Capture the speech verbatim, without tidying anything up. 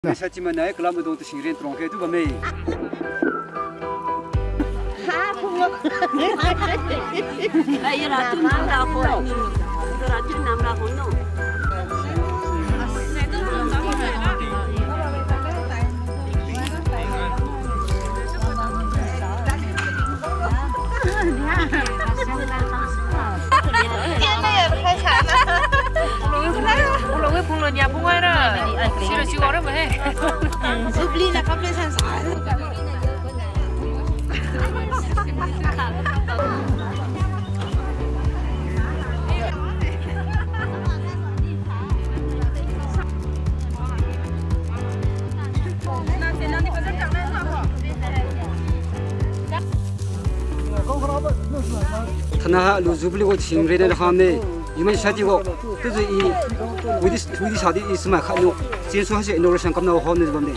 Sa chi mana, eh, kalam dung tu singren trong khe tu bamme. Ai, ra tu nam ra ho. Ra tu nam ra ho no. Thana ha lu Jubilee gu singren na hamne, Human Society gu, tuzi i, widi, widi sadi i smai khat no, chinsu hase inauguration kamna hamne bamde.